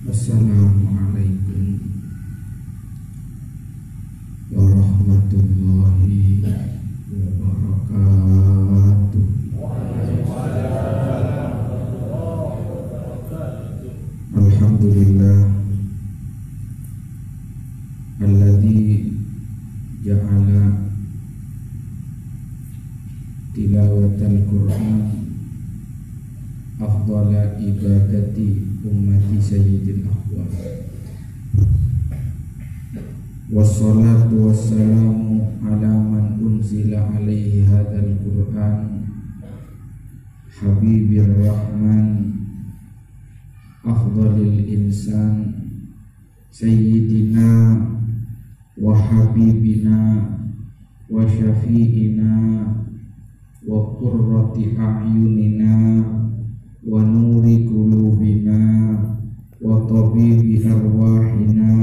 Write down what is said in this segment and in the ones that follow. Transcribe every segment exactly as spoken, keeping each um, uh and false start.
Assalamualaikum warahmatullahi wabarakatuh. Alhamdulillah, alladzi ja'ala tilawatal Qur'an afdala ibadati ummati sayyidil aqwam. Wassalatu wassalamu ala man unzila alaihi hadzal Qur'an, habibir rahman, afdalil insan, sayyidina wa habibina wa syafi'ina wa qurrati a'yunina wa nuri qulubina wa tabibi arwahina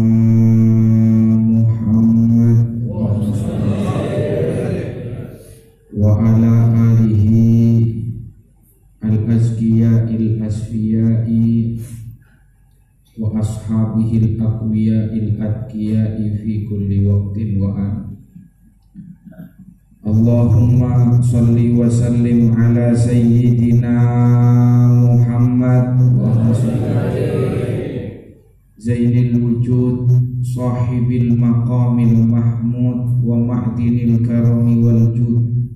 Muhammad wa ala alihi al-azkiya'il asfiya'i wa ashabihil aqwiya'il atqiya'i fi kulli waqtin wa an. Allahumma salli wa sallim ala sayyidina Muhammad zainil wujud, sahibil maqamil mahmud, wa ma'dinil karami wal jud,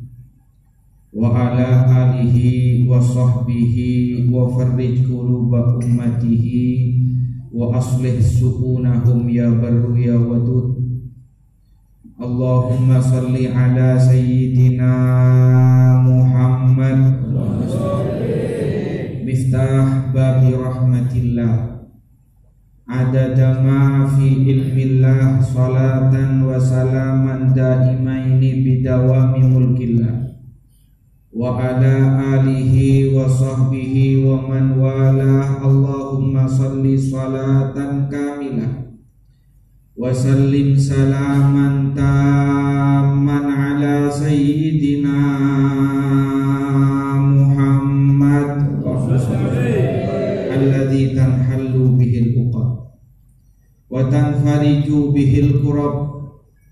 wa ala alihi wa sahbihi, wa farrij kuruba ummatihi, wa aslih su'unahum ya barru ya wadud. Allahumma salli ala sayyidina Muhammad, miftah babi rahmatillah, adada ma fi ilmillah, salatan wa salaman daimaini bidawami mulkillah, wa ala alihi wa sahbihi wa man walah. Allahumma salli salatan kamilah wa sallim salaman tamman ala sayyidina Muhammad alladzi tanhallu bihil uqad wa tanfariju bihil kurab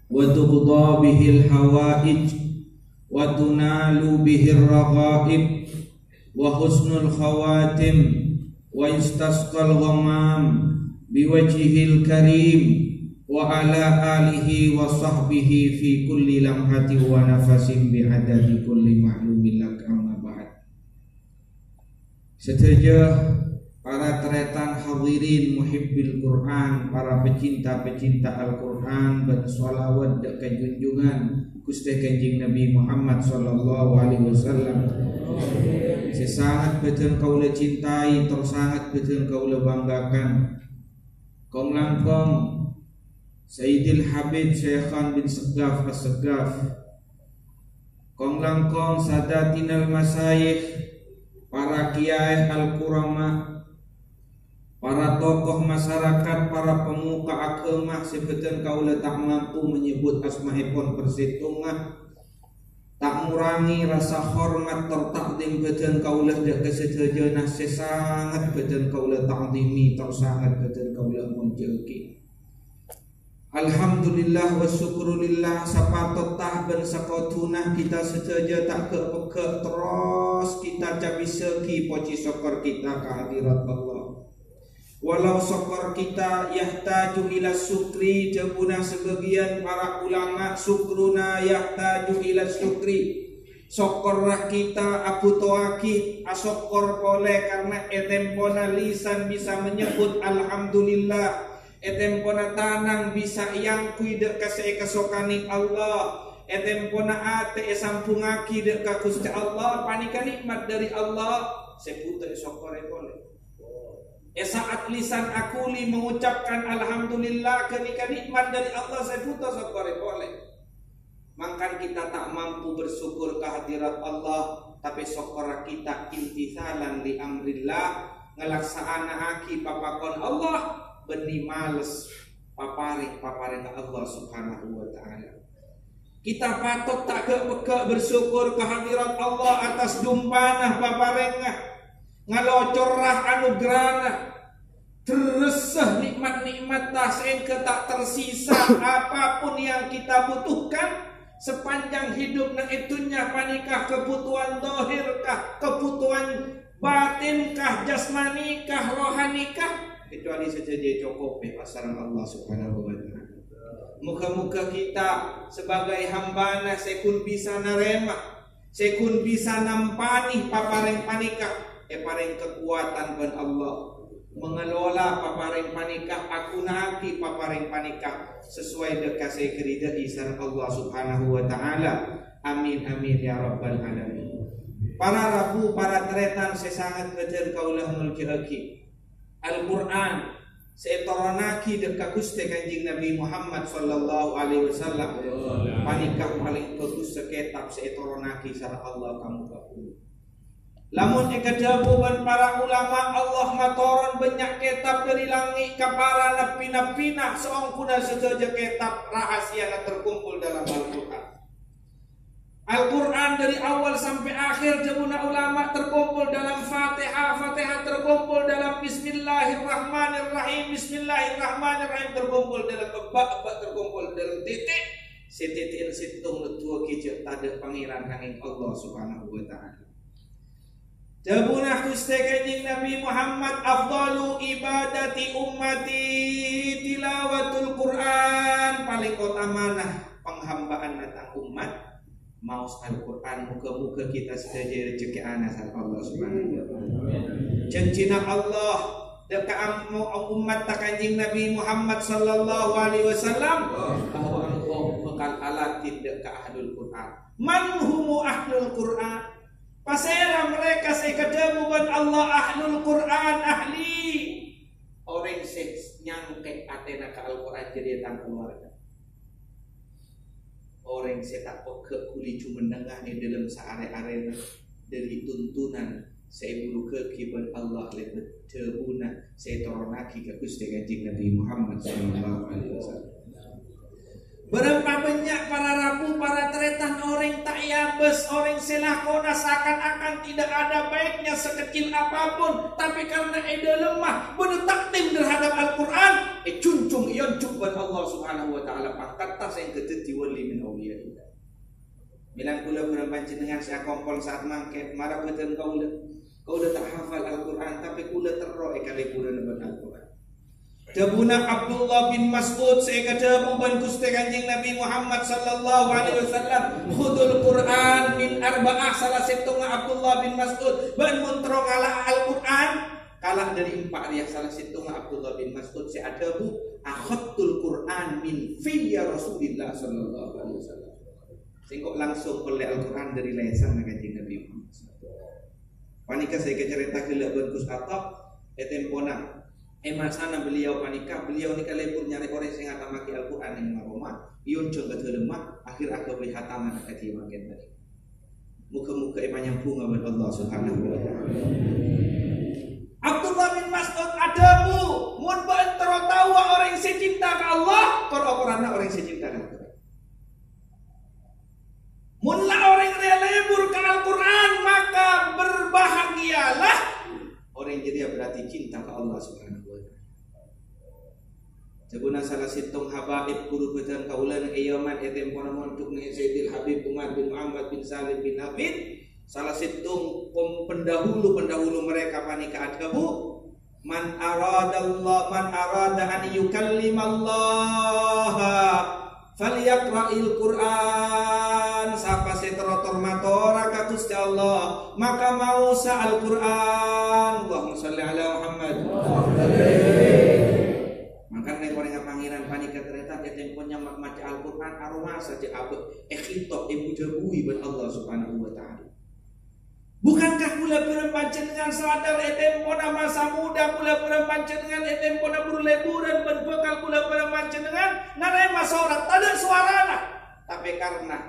wa tuqda bihil hawaij wa tunalu bihir raghaib wa husnul khawatim wa istasqal ghamam biwajhihil karim wa ala alihi wa sahbihi fi kulli lamhatin wa nafasin bi'adadi kulli ma'lumin lak, amma ba'd. Sadhâjâ para tarètan hadirin muhibbil Qur'an, para pecinta-pecinta Al-Qur'an, bân shalawat dâ' ka junjungan Ghustè Kanjeng Nabi Muhammad sallallahu alaihi wasallam. Sè sanget bhâdhân kaulâ cintai, tor sanget bhâdhân kaulâ banggakan. Kong-langkong Sayyidil Habib Syekhan bin Segaf As-Segaf. Kong-langkong Sadatinal Masyayikh, para kiyaè al-kurama, para tokoh masyarakat, para pemuka agama sè bhâdhân kaulâ ta' mampu menyebut asmaèpon parsèttonga, ta' ngorangè rasa hormat tor ta'zim bhâdhân kaulâ dâ' ka sadhâjâna sè sanget bhâdhân kaulâ ta'zimi tor sanget bhâdhân kaulâ monjâ'aghi. Alhamdulillah wa syukrulillah, sapatotta bân sakodhuna kita sadhâjâ ta' ghâ'-pegghâ' terros kita cabisaghi pojhi sokkor kita ka hadirat Allah. Walau sokkor kita yahtaju ila syukri, dhâbuna sabâgiyân para ulama, syukruna yahtaju ila syukri. Sokkorra kita abhutowaghi asokkor polè, karna è tempona lisan bisa menyebut alhamdulillah, è tempona tanang bisa èangghuy dâ' ka sè èkasokanè Allah, è tempona atè èsambhungngaghi dâ' ka Ghustè Allah, panèka nè'mat dâri Allah sè bhuto èsokkorè polè. È sa'at lisan aghuli mengucapkan alhamdulillah, ghânèka nè'mat dâri Allah sè bhuto sokkorè polè. Mangkana kita ta' mampu bersyukur ka hadirat Allah, tapè sokkorra kita imtitsalan li amrillah, ngalaksana'aghi papakon Allah, bânnè males paparèng-paparèngnga Allah Subhanahu wa Ta'ala. Kita patot ta' ghâ'-pegghâ' bersyukur ka hadirat Allah atas jumpana paparèngnga, ngalocorra anugrana, Dherressa nikmat-nikmatta sehingga tak tersisa apapun yang kita butuhkan sepanjang hidup neng è dhunnya panèka, kebutuhan zahir kah, kebutuhan batin kah, jasmani kah, rohani kah, kecuali sadhâjâ ècokobhi pas sareng Allah Subhanahu wa Ta'ala. Moga-moga kita sebagai hambana sè ghun bisa narèma, sè ghun bisa nampanè paparèng panèka, èparèng kakowadhân bân Allah mangelola paparèng panèka, aghuna'aghi paparèng panèka sesuai dâ' ka sè èkaridhâi sareng Allah Subhanahu wa Ta'ala. Amin, amin, ya rabbal alamin. Para rabu, para tarètan sè sanget bâdhân kaulâ molja'aghi, Al-Qur'an sè ètoronaghi dâ' ka Ghustè Kanjeng Nabi Muhammad sallallahu alaihi wasallam panèka palèng bhâghus sè kètab sè ètoronaghi sareng Allah ka moghâ bhumè. Lamon èkadhâbu bân para ulama, Allah matoron bânnya' kètab dâri langngè' ka para nabbhi-nabbhina, saongghuna sadhâjâ kètab rahasiana terkumpul dalam Al-Qur'an. Al-Qur'an dâri awal sampè' akhèr, dhâbuna ulama, terkumpul dalam Fatihah, Fatihah terkumpul dalam Bismillahirrahmanirrahim, Bismillahirrahmanirrahim terkumpul dalam ebba', ebba' terkumpul dalam tètè', sè tètè'na sèttong neddhuwâghi jhâ' tadâ' Pangèran nangèng Allah Subhanahu wa Ta'ala. Dhâbuna Ghustè Kanjeng Nabi Muhammad, "Afdalu ibadati ummati tilawatul Qur'an." Palèng otamana panghambâ'ânna tang ommat maos Al-Qur'an. Moga-moga kita sadhâjâ èrejekkè'ana sareng Allah Subhanahu wa Ta'ala. Janjina Allah dâ' ka am-, ommatta Kanjeng Nabi Muhammad sallallahu alaihi wasallam, bahwa engkau bakal aladhin dâ' ka ahlul Qur'an. Man humu ahlul Qur'an? Pasèra mereka sè èkadhâbu bân Allah ahlul Qur'an, ahli? Orèng sè nyangkè atèna ka Al-Qur'an jârèya tang kalowarga. Orèng sè ta' pegghâ' ghuli jumennengnga è dâlem saarè-arèna dâri tuntunan sè èbhurugaghi bân Allah lèbât dhâbuna sè ètoronaghi ka Ghustè Kanjeng Nabi Muhammad sallallahu alaihi wasallam. Bârâmpa bânnya' para rabu, para tarètan, orèng ta' èabâs, orèng sè lakona seakan-akan tidak ada baiknya sekecil apapun, tapè karena è dâlemma bâdâ takdim terhadap Al-Qur'an, èjunjung, èonjhuk bân Allah Subhanahu wa Ta'ala pangkatta sehingga dhâddhi wali min auliyaillah. Mèlang kaulâ bân panjhennengngan sè akompol sa'at mangkèn, mara bâdân kaulâ. Kaulâ ta' hafal Al-Qur'an, tapè kaulâ terro èkalèburân bân Al-Qur'an. Dhâbuna Abdullah bin Mas'ud sè èkadhâbu bân Ghustè Kanjeng Nabi Muhammad sallallahu alaihi wasallam, "Khudul Qur'an min arba'ah," salah sèttongnga Abdullah bin Mas'ud, "Bâ'na mon terro ngala'a Al-Qur'an, kala' dâri empa' rèya." Salah sèttongnga Abdullah bin Mas'ud sè adhâbu, "Akhadtul Qur'an min fiyya Rasulillah sallallahu alaihi wasallam." Sèngko' langsung ollè Al-Qur'an dâri lèsanna Kanjeng Nabi Muhammad. Panèka sè ècarèta ghellâ' bân Gus Atta, è tempona, è masana beliau panèka, beliau nèka lebur nyarè orèng sè ngatammaghi Al-Qur'an neng ma-roma, èonjhâng ka dâlemma, akhèr aghâbây hataman akadhi mangkèn panèka. Moga-moga èpanyambhunga bân Allah Subhanahu wa Ta'ala. Abdullah bin Mas'ud adhâbu, "Mon bâ'na terro taowa orèng sè cinta ka Allah, kor-okoranna orèng sè cinta ka Al-Qur'an." Mon la orèng rèya lebur ka Al-Qur'an, maka berbahagialah orèng jârèya, berarti cinta ka Allah Subhanahu wa Ta'ala. Dhâbuna salah sèttong habaib ghuru bhâdhân kaulâ neng è Yaman è tempona mondhuk neng Sayyidil Habib Umar bin Muhammad bin Salim bin Hafid, salah sèttong pem-, pendahulu-pendahulu mereka panèka adhâbu, "Man aradallah, man arada an yukallimallaha falyaqra'il Qur'an." Sapa sè terro tor-matora ka Ghustè Allah, maka maosa Al-Qur'an. Allahumma shalli ala Muhammad. Mangkana rèng-orèngnga Pangèran panèka tarètan è tempona ma-, maca Al-Qur'an, aromasa jâ' abâ' èkhitop, èbudhâbuwi bân Allah Subhanahu wa Ta'ala. Bukankah kaulâ bân panjhennengngan sadar è tempona masa muda kaulâ bân panjhennengngan, è tempona buru-leburan bân bhâkal kaulâ bân panjhennengngan narèma sorat tadâ' sowarana? Tapè karna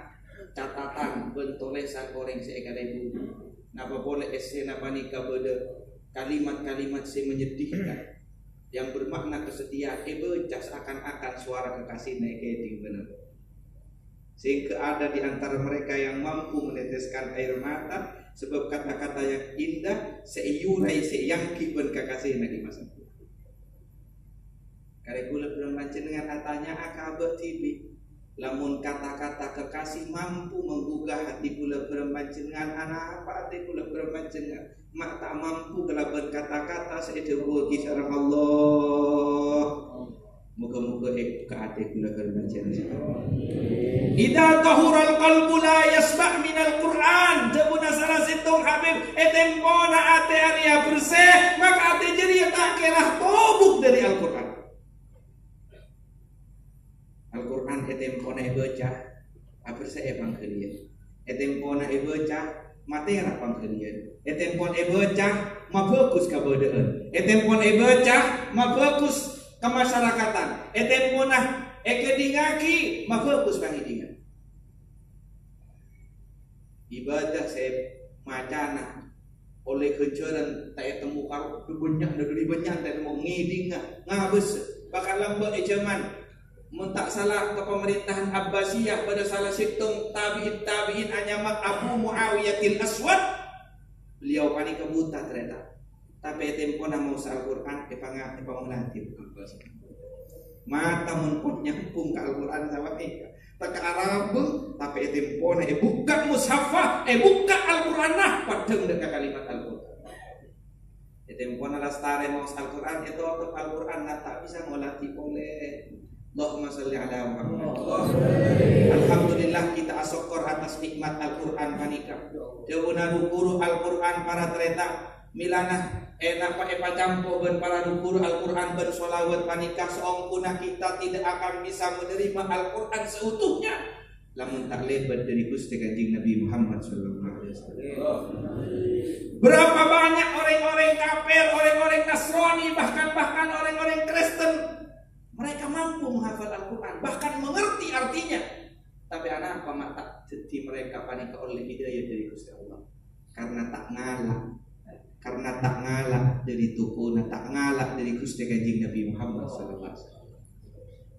catatan bân tolèsan orèng sè èkalèbur, napa polè èssèna panèka bâdâ kalimat-kalimat sè menyedihkan, yang bermakna kesedihan, èbâca seakan-akan sowara kekasèna èkèdhing bân Sehingga ada di antara mereka yang mampu meneteskan air mata sebab kata-kata yang indah sè èyurai sè èyangghi bân kakasèna è masa. Arè kaulâ bârâng panjhennengngan atanya'a ka abâ' dhibi'. Lamon kata-kata kekasih mampu menggugah hati kaulâ bârâng panjhennengngan, anapa atè kaulâ bârâng panjhennengngan? Ma' ta' mampu kalabân kata-kata sè èdhâbuwâghi sareng Allah. Moga-moga èbukka' atè kaulâ bârâng panjhennengngan. "Idza tahural qalbu la yasba' minal Qur'an." Dhâbuna sala sèttong Habib, "È tempona atè arèya bersè, maka atè jârèya ta' kèra tobuk dhâri Al-Qur'an." Al-Qur'an è tempona èbâca, abersè'è pangghâliyân. È tempona èbâca, matèra pangghâliyân. È tempona èbâca, mabhâghus kabâdâ'ân. È tempona èbâca, mabhâghus kamasyarakatan. È tempona èkèdingngaghi, mabhâghus pangèdingan. Ibadah sè macana ollè ghânjhârân ta' ètemmo karo bânnya'na, dhâri bânnya'na ta' ètemmo, ngèdingnga, ngabâssâ. Bahkan lambâ' è jhâman, mon ta' sala, kapamarèntahan Abbasiyah, bâdâ sala sèttong tabi'in, tabi'in anyama Abu Muawiyatil Aswad. Beliau panèka buta, tarètan. Tapè è tempona maos Al-Qur'an, èpanga-, èpangoladi. Mata mon pon nyambung ka Al-Qur'an sapanèka. Tèka arabung, tapè è tempona èbukka' mushaffa, èbukka' Al-Qur'anna, paddhâng dhâ' ka kalimat Al-Qur'an. È tempona lastarè maos Al-Qur'an, ètotop Al-Qur'anna, ta' bisa ngoladi polè. Allahumma shalli ala Muhammad. Alhamdulillah, kita asokkor atas nikmat Al-Qur'an panèka. Dhâbuna ru-ghuru Al-Qur'an, para tarètan. Mèlana ènapa èpacampo bân para ru-ghuru Al-Qur'an bân sholawat panèka, saongghuna kita tidak akan bisa menerima Al-Qur'an seutuhnya lamon ta' lèbât dhâri Ghustè Kanjeng Nabi Muhammad sallallahu alaihi wasallam. Berapa banyak orang-orang kafir, orang-orang Nasrani, bahkan, bahkan orang-orang Kristen, mereka mampu menghafal Al-Qur'an, bahkan mengerti artinya. Tapè anapa ma' ta' dhâddhi mereka panèka ollè hidayah dhâri Ghustè Allah? Karena ta' ngala'. Karena ta' ngala' dhâri tokona, ta' ngala' dhâri Ghustè Kanjeng Nabi Muhammad sallallahu alaihi wasallam.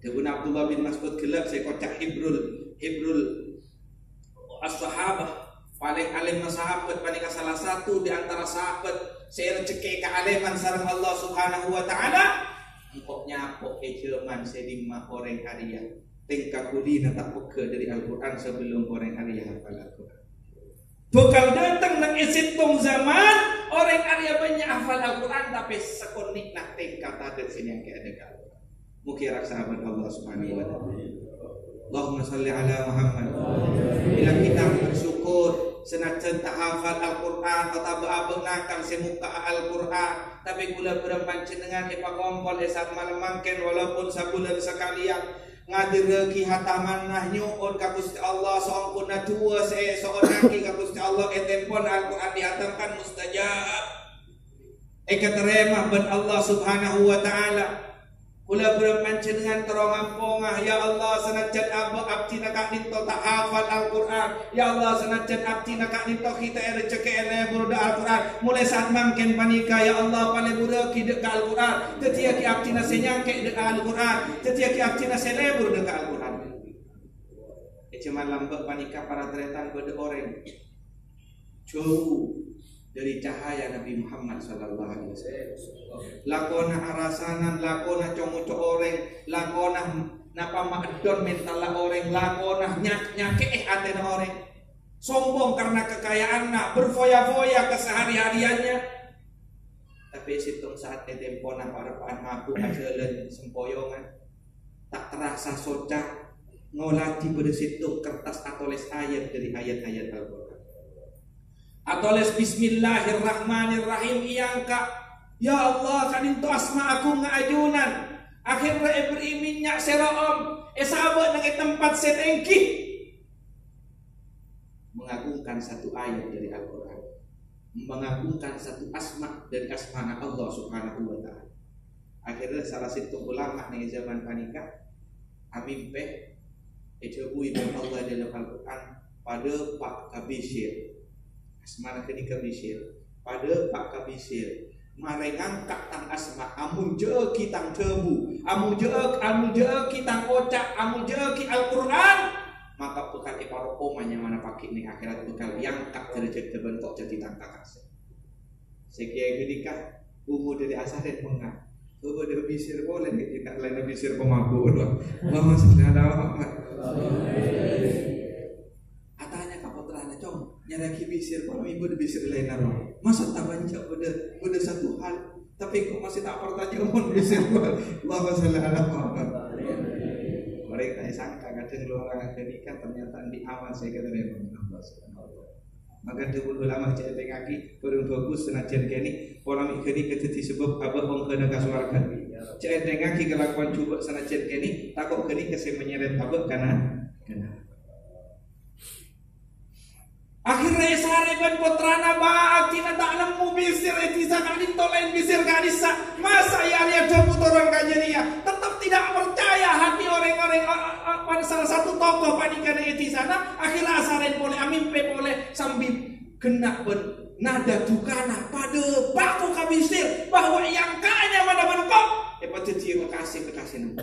Dhâbuna Abdullah bin Mas'ud ghellâ' sè èkoca' hibrul, hibrul as-sahabah, palèng alimma sahabat, panèka salah satu di antara sahabat sè èrejhekkè kaalèman sareng Allah Subhanahu wa Ta'ala. Engko' nyapo è jhâman sè dimma orèng arèya tèngka ghulina ta' pegghâ dhâri Al-Qur'an sabellunna orèng arèya hafal Al-Qur'an. Bhâkal dâteng neng è sèttong zaman, orèng arèya bânnya' hafal Al-Qur'an, tapè sakonè'na tèngka tadâ' sè nyangkè'è dhâ' ka Al-Qur'an. Moghâ èraksa bân Allah Subhanahu wa Ta'ala. Allahumma shalli ala Muhammad. Bilâ kita bersyukur, sanajjhân ta' hafal Al-Qur'an, otabâ abâ' nakal sè mokka'a Al-Qur'an, tapè kaulâ bârâng panjhennengngan èpakompol è sa'at malem mangkèn, walaupun sabulân sakalèyan. Ngadirraghi hatamanna, nyo'on ka Ghustè Allah, saongghuna du'a sè èso'onnaghi ka Ghustè Allah è tempona Al-Qur'an dihatamkan mustajab. Èkatarèma bân Allah Subhanahu wa Ta'ala. Kaulâ bârâng panjhennengngan terro ngamponga, ya Allah, sanajjhân abâ' abdhina ka'dinto ta' hafal Al-Qur'an, ya Allah, sanajjhân abdhina ka'dinto ghi' ta' èrejhekkè'è lebur dhâ' Al-Qur'an, molaè sa'at mangkèn panèka, ya Allah, palebburraghi dhâ' ka Al-Qur'an, dhâddhiyâghi abdhina sè nyangkè' dhâ' ka Al-Qur'an, dhâddhiyâghi abdhina sè lebur dhâ' ka Al-Qur'an. È jhâman lambâ' panèka, para tarètan, bâdâ orèng jhâu dhâri cahaya Nabi Muhammad sallallahu alaihi wasallam. Lakona arasanan, lakona co-ngoco orèng, lakona napa maèddhon mentalla orèng, lakona nya-, nyakè'è atèna orèng. Sombong karena kekayaanna, berfoya-foya kesehari-hariannya. Tapè sèttong sa'at è tempona pa'-reppa'an mabuk ajhâlân sempoyongan, ta' terasa soca ngoladhi bâdâ sèttong kertas atolès ayat dhâri ayat-ayat Al-Qur'an. Atolès, "Bismillahirrahmanirrahim," èangka'. "Ya Allah, ka'dinto asma aghungnga ajunan. Akhèrra èberri'i mènnya' sèro'om, èsabâ' neng è tempat sè tèngghi." Mengagungkan satu ayat dari Al-Qur'an, mengagungkan satu asma dari asmana Allah Subhanahu wa Ta'ala. Akhirnya, salah sèttong ulama neng zaman panèka amimpè, èdhâbuwi bân Allah dalam Al-Qur'an, "Padâpa' ka Bisyir." Asmana ghânèka Bisyir. "Padâpa' ka Bisyir. Marè ngangka' tang asma, amonjâ'aghi tang dhâbu, amonjâ'ag-, amonjâ'aghi tang oca', amonjâ'aghi Al-Qur'an, maka bhâkal èparo'oma nyamana paghi' neng akhèrat, bhâkal èangka' dârâjhâddhâ bân engko' dhâddhi tang kakasè." Sè kèya ghânèka, bungo dhâri asarèn mènga. Tuh, bâdâ bisir polè nèka, ta' laèn bisir pemabuk, doh. Allahumma shalli ala Muhammad. Atanya ka pottrana, "Cong, nyarèaghi bisir polè, bâdâ bisir laènna, rowa." Maksud abâ'na bâdâ, bâdâ satu hal, tapè engko' masih ta' parcajâ mon bisir polè. Allahumma shalli ala Muhammad. Orèng ta' èsangka kadhâng lorang ghânèka ternyata andi' amal sè èkatarèma Allah Subhanahu wa Ta'ala. Maka dhâbuna ulama, jhâ' ètèngngaghi, bhârâng bhâghus sanajjhân kènè' pola mè' ghânèka dhâddhi sabâb abâ' ongghâna ka sowarghâ. Jhâ' ètèngngaghi kalakowan jhubâ' sanajjhân kènè', tako' ghânèka sè manyèrèt abâ' kana-, kana. Akhèrra èsarè bân pottrana, bâ' abdhina ta' nemmo bisir è dhisa ka'dinto laèn bisir ka'dissa'. Masa iyâ arèya dhâbu toron ka jârèya? Tetep tidak percaya hati orang-orang, a-, a-, a-, salah satu tokoh panèka è dhisana. Akhèrra asarè polè, amèmpè polè sambi ghenna' bân nada dukana padâ bhâko ka bisir bahwa èyangka'a nyamana bân engko' èpadhâddhiyâ kekasih-kekasihna.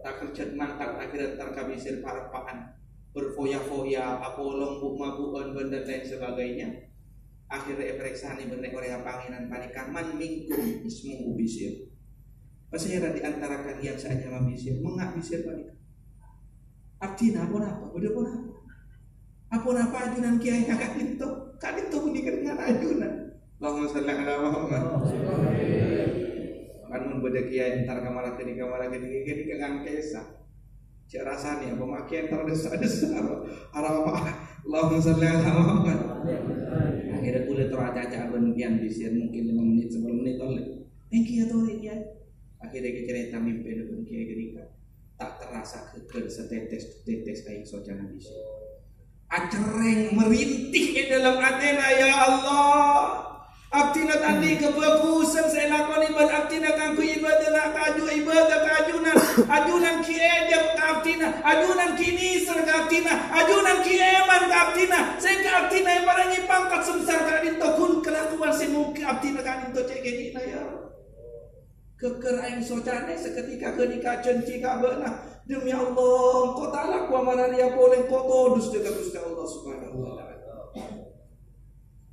Takerjhât mantap, akhèrra entar ka bisir pa'-reppa'an, berfoya-foya, apolong, bu'-mabu'ân, bân dan lain sebagainya. Akhèrra èparèksanè bân rèng-orèngnga Pangèran panèka, "Man minkum ismuhu Bisir?" Pasèra di antara kalian sè anyama Bisir? Mènga' Bisir panèka. Abdhina ponapa? Bâdâ ponapa? Aponapa ajunan kèyaè ka'dinto? Ka'dinto bânnè kennengnganna ajunan. Allahumma shalli ala Muhammad. Kan mon bâdâ kèyaè entar ka mara ghânèka, ka mara ghânèka, ghânèka ngangkèsa. Cè' rasanè apa ma' kèyaè entar dessa-dessa apa? Arapa? Allahumma shalli ala Muhammad. Akhèrra kaulâ terro acaca bân kèyaè Bisir mungkin lima menit, sepuluh menit ollè. Èngghi atorè, Kèyaè. Akhèrra ècarèta mèmpèna bân kèyaè ghânèka. Ta' terasa ghâggâr satetes-tetes aèng socana Bisir. Acerrèng, merintih è dâlem atèna, "Ya Allah, abdhina ta' andi' kabhâghusân sè èlakonè bân abdhina kaangghuy ibâdâh ka aju-, ibâdâh ka ajunan. Ajunan ghi' èjhâk ka abdhina, ajunan ghi' nèser ka abdhina, ajunan ghi' èman ka abdhina, sèngghâ abdhina èparèngè pangkat sembhâr ka'dinto, ghun kalakowan sè mongghâ abdhina ka'dinto cè' kènè'na, ya Allah." Ghâggâr aèng socanè, saketika ghânèka ajhânjhi ka bâ'na, "Demi Allah, engko' ta' lakowa mara rèya polè, engko' todus dâ' ka Ghustè Allah Subhanahu wa Ta'ala."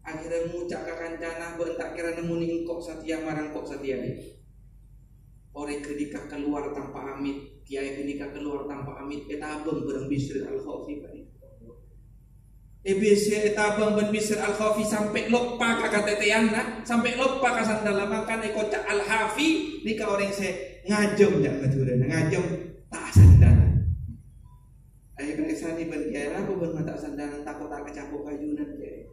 Akhèrra ngoca' ka kancana, "Bâ'na ta' kèra nemmonè engko' satèya mara engko' satèya, Lè'." Orèng ghânèka kalowar tanpa amit, kèyaè ghânèka kalowar tanpa amit, ètabâng bhâreng Bisr Al-Khawfi, Pak. È Bisr ètabâng bân Bisr Al-Khawfi sampè' loppa ka katètèyanna, sampè' loppa ka sandalla, mangkana èkoca' Al-Hafi, nèka orèng sè ngajâm, jâ' Madhurâna, ngajâm ta' asandal. Ayo, kan èsanè bân kèyaè, "Arapa bâ'na ma' ta' asandal, tako' ta' kacapo' ka ajunan, kèyaè?"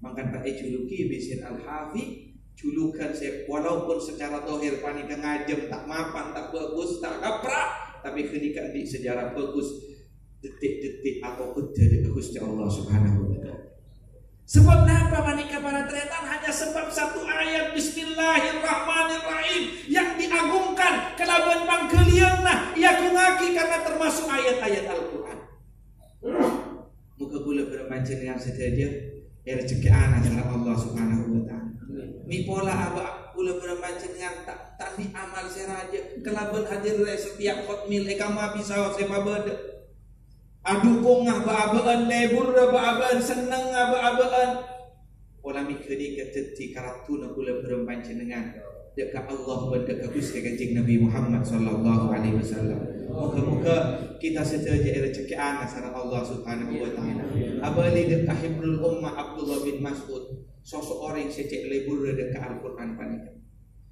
Mangkana èjuluki Bisr Al-Hafi, julukan sè walaupun secara zahir panèka ngajâm, ta' mapan, ta' bhâghus, ta' kapra', tapè ghânèka andi' sejarah bhâghus. Detik-detik atobâddhâ dâ' ka Ghustè Allah Subhanahu wa Ta'ala. Sabâb napa panèka, para tarètan? Hanya sebab satu ayat, "Bismillahirrahmanirrahim," yang diagungkan kalabân pangghâliyânna èagungngaghi karena termasuk ayat-ayat Al-Qur'an. Moghâ kaulâ bhâreng panjhennengngan sadhâjâ èrejhekkè'ana sareng Allah Subhanahu wa Ta'ala. Mè' pola abâ' kaulâ bhâreng panjhennengngan ta', ta' andi' amal sè rajâ kalabân hadirra è setiap hotmil è kamma bisa sè pabâdâ. Adukongnga bâ'-abâ'ân, leburra bâ'-abâ'ân, sennengnga bâ'-abâ'ân. Pola mè' ghânèka dhâddhi karaddhuna kaulâ bhâreng panjhennengngan dâ' ka Allah bân dâ' ka Ghustè Kanjeng Nabi Muhammad sallallahu alaihi wasallam. Moghâ-moghâ kita sadhâjâ èrejhekkè'ana sareng Allah Subhanahu wa Ta'ala. Abâli dâ' ka Hibrul Ummah Abdullah bin Mas'ud, sosok orèng sè cè' leburra dâ' ka Al-Qur'an panèka.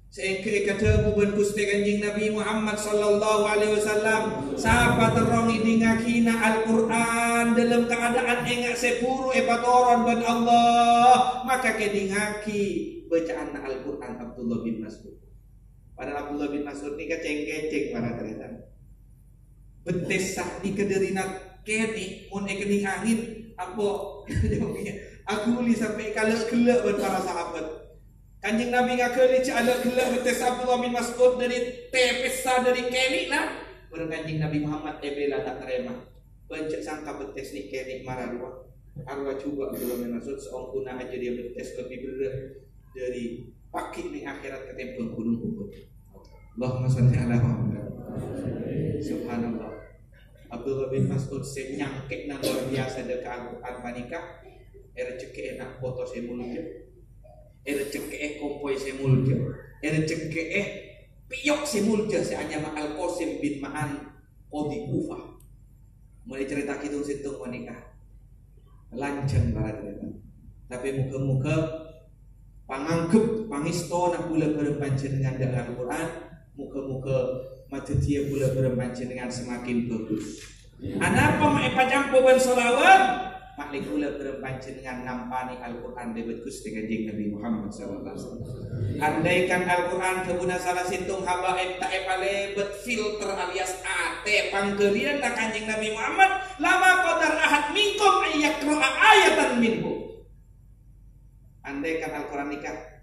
Saèngghâ èkadhâbu bân Ghustè Kanjeng Nabi Muhammad sallallahu alaihi wasallam, "Sapa terro ngèdingngaghinah Al-Qur'an dalam keadaan enga' sè buru èpatoron bân Allah, maka kèdingngaghi bâca'anna Al-Qur'an Abdullah bin Mas'ud." Padahal Abdullah bin Mas'ud nèka cèng-kècèng, para tarètan. Bettessa nèka dâri na-, kènè', mon èkennèng angèn, apo, aghuli sampè' èkala'-ghellâ' bân para sahabat. Kanjeng Nabi ngaghâli jhâ' la ghellâ' bettessa Abdullah bin Mas'ud dâri tepessa dâri kènè'na. Bhâreng Kanjeng Nabi Muhammad èbhilâ ta' tarèma. Bân jhâ' sangka bettes nè' kènè' mara rowa. Arowa jhubâ' Abdullah bin Mas'ud saongghuna ajâriyâ bettes lebbi berrâ' dâri paghi' nèng akhèrat katèmbhâng Ghunong Uhud. Allahumma shalli ala Muhammad. Subhanallah. Abdullah bin Mas'ud sè nyangkè'na luar biasa dâ' ka Al-Qur'an panèka, èrejhekkè'è na' poto sè molja, èrejhekkè'è kompoy sè molja, èrejhekkè'è pèyok sè molja sè anyama Al-Qasim bin Ma'an, Qadhi Kufah. Molaè carèta ghitong-sèttong panèka lanjhâng para tarètan. Tapè moghâ-moghâ panganggep pangèstona kaulâ bhâreng panjhennengngan dâ' Al-Qur'an, moghâ-moghâ madhâddhiyâ kaulâ bhâreng panjhennengngan semakin bagus. Anapa ma' èpacampo bân sholawat? Ma'lè kaulâ bhâreng panjhennengngan nampanè Al-Qur'an lèbât Ghustè Kanjeng Nabi Muhammad sallallahu alaihi wasallam. Andaikan Al-Qur'an dhâbuna sala sèttong habaib ta' èpalèbât filter alias atè pangghâliyânna Kanjeng Nabi Muhammad, lama qadar ahad minkum ayyaqra'a ayatan minhu. Andaikan Al-Qur'an nèka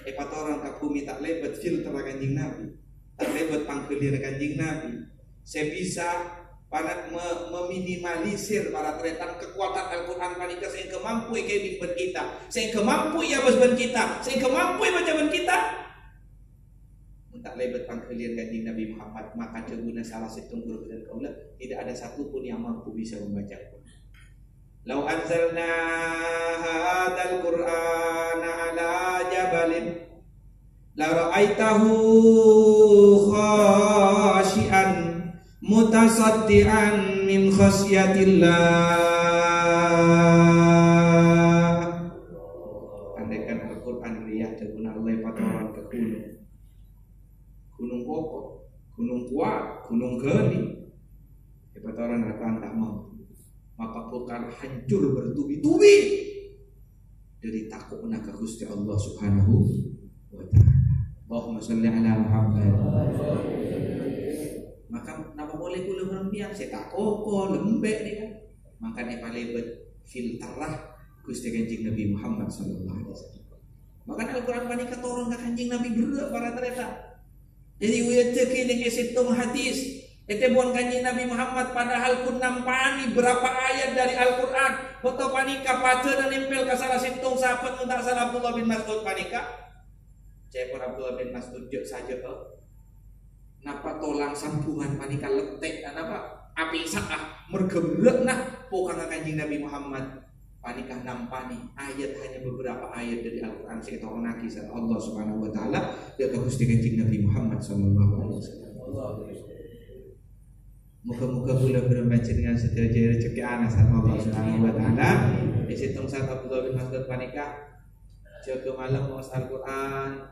èpatoron ka bhumè ta' lèbât filter Kanjeng Nabi, ta' lèbât pangghâliyânna Kanjeng Nabi, sè bisa para-, me-, meminimalisir para tarètan kakowadhân Al-Qur'an panèka sehingga mampu èkèbin bân kita, sehingga mampu èabâs bân kita, sehingga mampu èbâca bân kita. Mon ta' lèbât pangghâliyân Kanjeng Nabi Muhammad, maka dhâbuna sala sèttong ghuru bhâdhân kaulâ, tidak ada satu pun yang mampu bisa membaca Al-Qur'an. "Lau anzalna hadzal Qur'ana 'ala jabalin la ra'aitahu khasyi'an mutasaddi'an min khasyatillah." Andaikan Al-Qur'an rèya dhâbuna Allah èpatoron ka ghunong, ghunong koko, ghunong kowat, ghunong ghâli, èpatoron Al-Qur'an ta' mampu, maka bhâkal hancur bertubi-tubi dâri tako'na ka Ghustè Allah Subhanahu wa Ta'ala. Allahumma shalli ala Muhammad. Maka napa polè kaulâ bân sampèyan sè ta' koko, lembek nèka? Mangkana èpalèbât filterra Ghustè Kanjeng Nabi Muhammad sallallahu alaihi wasallam. Mangkana Al-Qur'an panèka toron ka Kanjeng Nabi berrâ' para tarètan. Jadi, wiyâ dhâggi' nèng è sèttong hadis ètèbun Kanjeng Nabi Muhammad, padahal ghun nampanè bârâmpa ayat dâri Al-Qur'an. Bâkto panèka padâna nèmpèl ka sala sèttong sahabat, mon ta' sala Abdullah bin Mas'ud panèka. Ca'èpon Abdullah bin Mas'ud jâ' sajâ'â. Napa tolang sambungan panèka lettek, napa apèsa'a, merghâ berrâ'na pokangnga Kanjeng Nabi Muhammad. Panèka nampanè ayat, hanya beberapa ayat dâri Al-Qur'an sè ètoronnaghi sareng Allah Subhanahu wa Ta'ala dâ' ka Ghustè Kanjeng Nabi Muhammad sallallahu alaihi wasallam. Moghâ-moghâ kaulâ bân panjhennengngan sadhâjâ èrejekkè'ana sareng Allah Subhanahu wa Ta'ala. È sèttong saat Abdullah bin Mas'ud panèka jâgâ malem maos Al-Qur'an.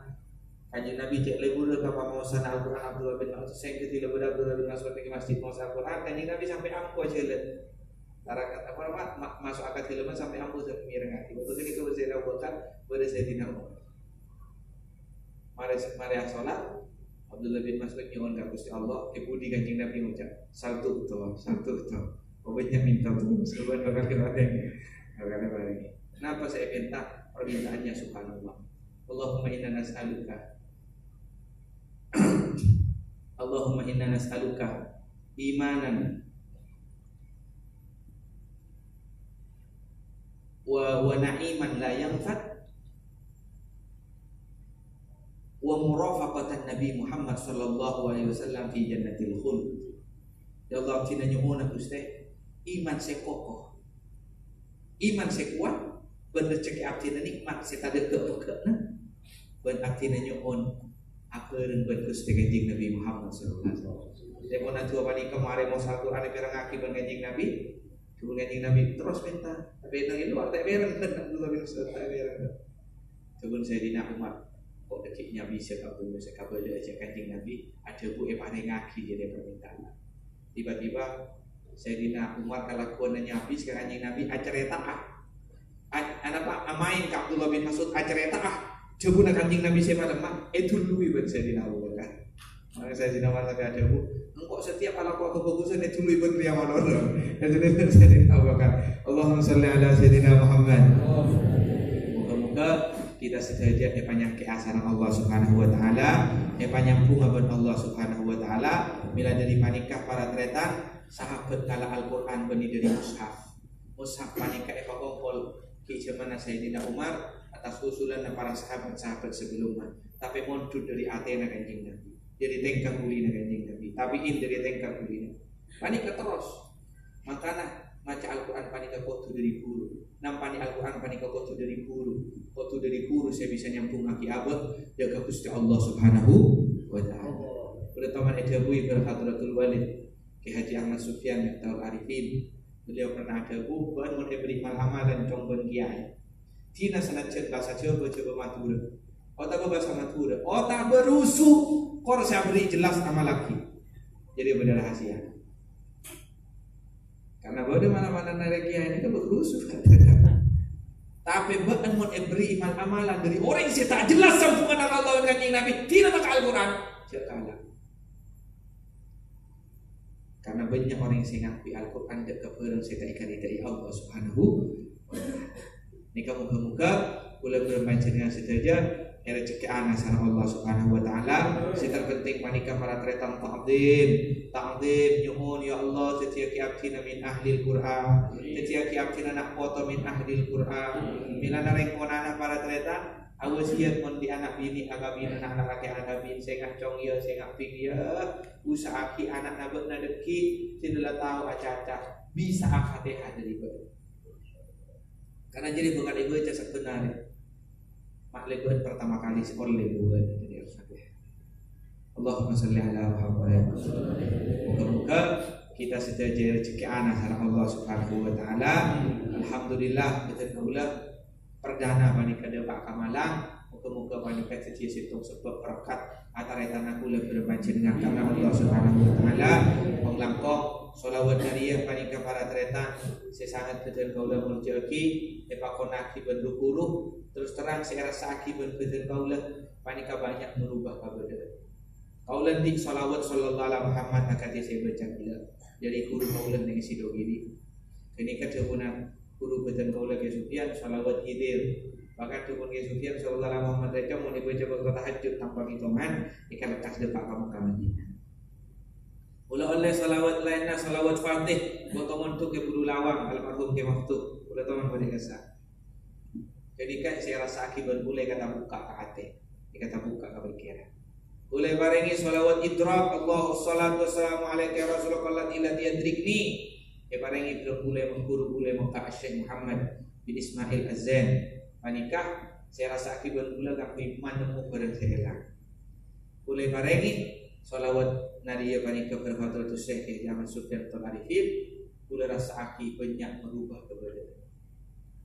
Kanjeng Nabi cè' lebbhurrâ ka pamaosana Al-Qur'an Abdullah bin Mas'ud, sehingga dilebur Abdullah bin Mas'ud nèng masjid maos Al-Qur'an. Kanjeng Nabi sampè' ambu ajhâlân. Tarakat apa, ma-, ma-, maso' ka dâlemma sampè' ambu sè mirengngaghi. Bâkto ghânèka bâdâ Sayyidina Abu Bakar, bâdâ Sayyidina Umar. Marè, marè asolat, Abdullah bin Mas'ud nyo'on ka Ghustè Allah, è budi Kanjeng Nabi ngoca', "Sal tu'ta, sal tu'ta." Pokoknya minta terus, kapan bakal diparèngè. Bakal diparèngè. Napa sè èpènta? Permintaannya subhanallah. Allahumma inna nas'aluka. Allahumma inna nas'aluka imanan wa, wa na'iman la yanfad, wa murafaqatan Nabi Muhammad sallallahu alaihi wasallam fi jannatil khuld. Ya Allah, abdhina nyo'ona, Ghustè, iman sè kokoh, iman sè kowat, bân rejekkè abdhina nè'mat sè tadâ' ghâ'-pegghâ'na, bân abdhina nyo'on abhâreng bân Ghustè Kanjeng Nabi Muhammad sallallahu alaihi wasallam. Dâ' pon adu'a panèka marè maos Al-Qur'an èpèrengngaghi bân Kanjeng Nabi, Dâbuna Kanjeng Nabi, "Terros pènta." Tapè nèng è lowar ta' èpèreng, Abdullah bin Mas'ud ta' èpèreng. Dâbuna Sayyidina Umar, "Kok dhâggi' nya bisa kabulâ, sè kabâlâ ajâ Kanjeng Nabi, adhâbu èparèngngaghi jârèya parmèntaanna." Tiba-tiba Sayyidina Umar kalakowan nyabis ka Kanjeng Nabi, acarèta'a. A-, anapa, amaèn ka Abdullah bin Mas'ud, acarèta'a. Dâbuna Kanjeng Nabi sè malemma, èdulluwi bân Sayyidina Abu Bakar. Maka Sayyidina Umar sampè' adhâbu, "Engko' setiap alako kabhâghusân èdulluwi bân rèya malolo." Èdulluwi bân Sayyidina Abu Bakar. Allahumma shalli ala Sayyidina Muhammad. Moga-moga kita sadhâjâ èpanyangkè'a sareng Allah Subhanahu wa Ta'ala, èpanyambhungnga bân Allah Subhanahu wa Ta'ala. Mèla dâri panèka, para tarètan, sahabat ngala' Al-Qur'an bânnè dâri mushaf. Mushaf panèka èpakompol è jhâmanna Sayyidina Umar atas usulanna para sahabat-sahabat sabellunna, tapè mondhut dâri atèna Kanjeng Nabi, dâri tèngka bulina Kanjeng Nabi, tabi'in dâri tèngka bulina. Panèka terros. Mangkana maca Al-Qur'an panèka kodhu dâri ghuru. Nampanè Al-Qur'an panèka kodhu dâri ghuru. Kodhu dâri ghuru sè bisa nyambhungngaghi abâ' dâ' ka Ghustè Allah Subhanahu Wa ta'ala. Bâdâ toman èdhâbuwi bân Hadratul Walid, Kiai Haji Ahmad Sufyan Miftahul Arifin. Beliau pernah adhâbu, "Bâ'ân mon èberri' mal-amalan cong bân kiai, dina sanajjhân bhâsa Jhâbâ, Jhâbâ Madhurâ, otabâ bhâsa Madhurâ, otabâ rusu, kor sè aberri' jelas amallaghi." Jadi bâdâ rahasia. Karena bâdâ mal-amalan narèk kiai ini kan rusuh. Tapè bâ'ân mon èberri' mal-amalan dâri orèng sè ta' jelas sambungan Allah bân Kanjeng Nabi, dina maka Al-Qur'an, jhâ' kala. Karena bânnya' orèng sè ngakui Al-Qur'an dâ' ka bhârâng sè ta' èkarèdhâi Allah Subhanahu wa Ta'ala. Nèka moghâ-moghâ kaulâ bân panjhennengngan sadhâjâ èrejhekkè'ana sareng Allah Subhanahu wa Ta'ala. Sè terpenting panèka para tarètan ta'zim. Ta'zim, nyo'on, "Ya Allah, dhâddhiyâghi abdhina min ahlil Qur'an. Dhâddhiyâghi abdhina na' poto min ahlil Qur'an." Mèlana rèng ponana para tarètan, awasiyat mon dhi' ana' binè' akabin, ana' lakè' akabin, sè ngacong iyâ, sè ngabing iyâ, usaha'aghi ana'na bâ'na dhâggi' sè la tao acaca, bisa'a Fatihah dâri bâ'na. Karena jârèya bhâkal èbâca sabbhân arè. Ma' lèbât pertama kali sè ollè buwâ' dâri Al-Fatihah. Allahumma shalli ala Muhammad. Moghâ-moghâ kita sadhâjâ èrejhekkè'ana sareng Allah Subhanahu wa Ta'ala. Alhamdulillah, bhâdhân kaulâ perdana panèka dâpa' ka Malang. Moghâ-moghâ panèka dhâddhiyâ sèttong sabâb berkat atarètanna kaulâ bân panjhennengngan karna Allah Subhanahu wa Ta'ala. Kong-langkong, shalawat nariyah panèka para tarètan sè sanget bhâdhân kaulâ molja'aghi, èpakonna'aghi bân ru-ghuru, terros terrang sè èrassa'aghi bân bhâdhân kaulâ panèka bânnya' merubah kabâdâ'ân. Kaulâ andi' shalawat sallallahu ala Muhammad akadhi sè èbâca kaulâ dâri ghuru kaulâ neng Sidogiri. Ghânèka dhâbuna ghuru bhâdhân kaulâ Kè Sufyan, shalawat Khidir. Bahkan dhâbuna Kè Sufyan, "Shallallahu ala Muhammad rèya mon èbâca bâkto tahajjud tanpa kètongan, èkalekkas dâpa' ka Mekkah Madinah." Kaulâ ollè shalawat laènna, shalawat Fatih, bâkto mondhuk è Bulu Lawang, almarhum Kè Maftuh. Kaulâ toman bâdâ kassa'. Ghânèka sè èrassa'aghi bân kaulâ èkatabukka' ka atè, èkatabukka' ka pèkkèran. Kaulâ èparèngè shalawat idrab, Allahu shalatu wassalamu alaika ya Rasulullah, qallati la yadrikni. Èparèngè bân kaulâ mon ghuru kaulâ Mekkah Syekh Muhammad bin Ismail Az-Zain. Panèka sè èrassa'aghi bân kaulâ kaangghuy manemmo bhârâng sè èlang. Kaulâ èparèngè shalawat nariyah panèka bân Hadratus Syekh Kiai Ahmad Sufyan Tul Arifin, kaulâ rassa'aghi bânnya' merubah kabâdâ'ân.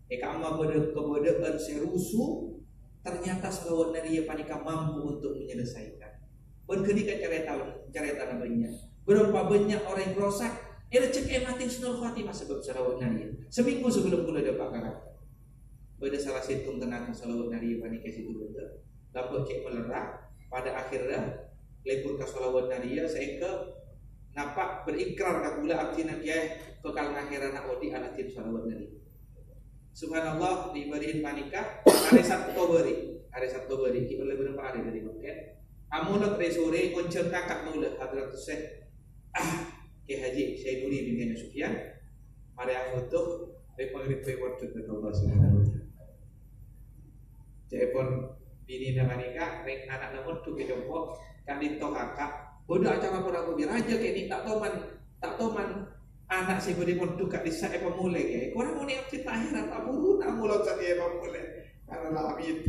È ka'imma bâdâ kabâdâ'ân sè rusu, ternyata shalawat nariyah panèka mampu untuk menyelesaikan. Bân ghânèka carèta-, carètana bânnya'. Bârâmpa bânnya' orèng rosak, èrejhekkè'è matè husnul khotimah sabâb shalawat nariyah. Samènggu sabellum kaulâ dâpa' ka kantor, bâdâ sala sèttong tanaga shalawat nariyah panèka sè durunna. Lambâ' cè' malerra, pada akhirra lebur ka shalawat nariyah, saèngghâ napa' berikrar ka kaulâ abdhina kèyaè bhâkal ngakhèrana odi' aladhin shalawat nariyah. Subhanallah, dibâri'in panèka arè Sabto bâri'. Arè Sabto bâri', ghi' ollè bârâmpa arè dâri mangkèn. Amolod rè-sorè ngonjhâng kaka' kaulâ, Hadratus Syekh, ah, Kè Haji Sainuri bin Haji Sufyan, marè afoto, rè-, rè-, rè-, mondhuk ka Allah Subhanahu wa Ta'ala. Ca'èpon binèna panèka, rèng ana'na mondhuk è compo', ka'dinto kaka', bâdâ acara ponapa bi' rajâ kènè' ta' toman, ta' toman ana' sè bâdâ mondhuk ka'dissa' èpamolè, kè. Korang onè abdhi ta' heran, ta' buruna molod satèya èpamolè. Karena la abit.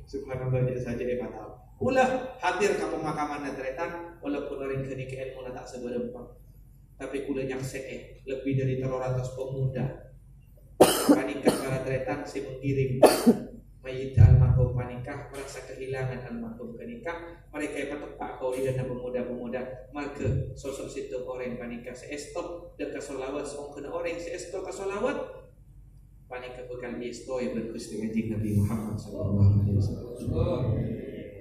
Subhanallah, jâ' sajâ èpatao. Kaulâ hadir ka pemakamanna tarètan, walaupun orèng ghânèka èlmona ta' sabârâmpa. Tapè kaulâ nyaksè'è lebbi dâri tello ratos pemuda. Panèka para tarètan sè menggiring mayyit almarhum panèka, merasa kehilangan almarhum ghânèka. Mereka èpateppa' kaulidhânna pemuda-pemuda, marghâ sosok sèttong orèng panèka sè èsto dâ' ka shalawat, saongghuna orèng sè èsto ka shalawat panèka bhâkal èstowè bân Ghustè Kanjeng Nabi Muhammad sallallahu alaihi wasallam.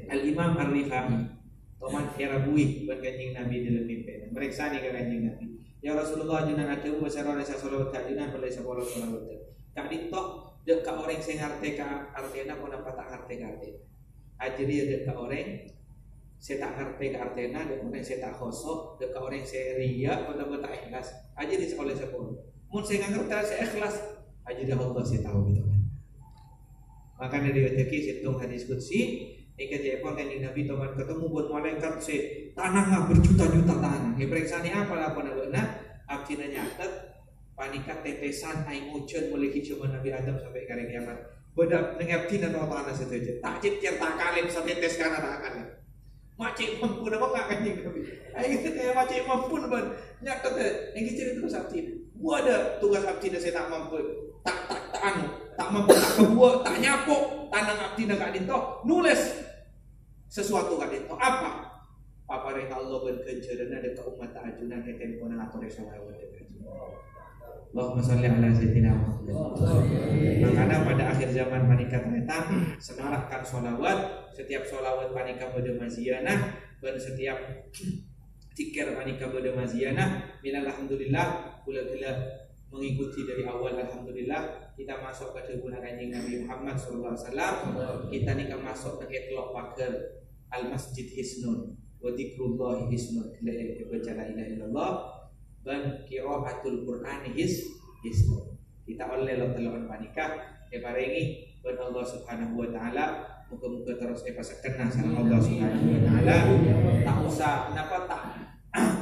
Al-Imam Ar-Rifai, toman èrabuwi bân Kanjeng Nabi dâlem mèmpèna. Marèksanè ka Kanjeng Nabi, "Ya Rasulullah, ajunan adhâbu pasèra orèng sè shalawat ka ajunan, polè sapolo shalawat." Ka'dinto, dâ' ka orèng sè ngartè ka artèna, ponapa ta' ngartè ka artèna. Ajâriyâ dâ' ka orèng sè ta' ngartè ka artèna, dâ' ka orèng sè ta' khosok, dâ' ka orèng sè riya', ponapa ta' ikhlas. Ajâriyâ sè ollè sapolo. Mon sè ngartè sè ikhlas, ajâriyâ Allah sè tao, gitu kan. Makana diriwayataghi sèttong hadis qudsi, ènggi ca'èpon Kanjeng Nabi toman katemu bân malaèkat sè tanangnga berjuta-juta tanang. Èparèksanè apa lakona bâ'na? Abdhina nyatet, panèka tetesan aèng ojhân molaè ghi' jhâman Nabi Adam sampè' ka arè kiyamat. Bâdâ neng abdhina totona sadhâjâ. Ta' cècèr, ta' kalèp, satètès kana ta' kalèp. Ma' cè' mampu napa enggak Kanjeng Nabi? Ayo, kaya ma' cè' mampu, bân. Nyatet, ya. Èngghi ca'èpon tugas abdhina. Bâdâ tugas abdhina sè ta' mampu. Ta', ta', ta' anu, ta' mampu, ta' kabuwâ', ta' nyapo', tanang abdhina ka'dinto. Nolès sesuatu ka'dinto. Apa? Paparèng Allah bân ghânjhârânna dâ' ka ommatta ajunan kètèn pona ngatorè shalawat. Allahumma shalli ala sayyidina Muhammad. Mangkana pada akhir zaman panèka, tarètan, semarakkan shalawat. Setiap shalawat panèka bâdâ maziyanah, bân setiap dzikir panèka bâdâ maziyanah. Minal alhamdulillah, kaulâ ghellâ' mengikuti dari awal, alhamdulillah, kita masuk ka dhâbuna Kanjeng Nabi Muhammad sallallahu alaihi wasallam. Kita nèka masuk ka catwalk paghâr Al-Masjid Hisnun, wa dzikrullahi hisnun, ghellâ' èbâca la ilaha illallah, bân qiraatul Qur'ani his-, hisnun. Kita ollè lo-, tello'an panèka èparèngè bân Allah Subhanahu wa Ta'ala. Moga-moga terros èpasekkenna sareng Allah Subhanahu wa Ta'ala. Ta' osa, napa ta',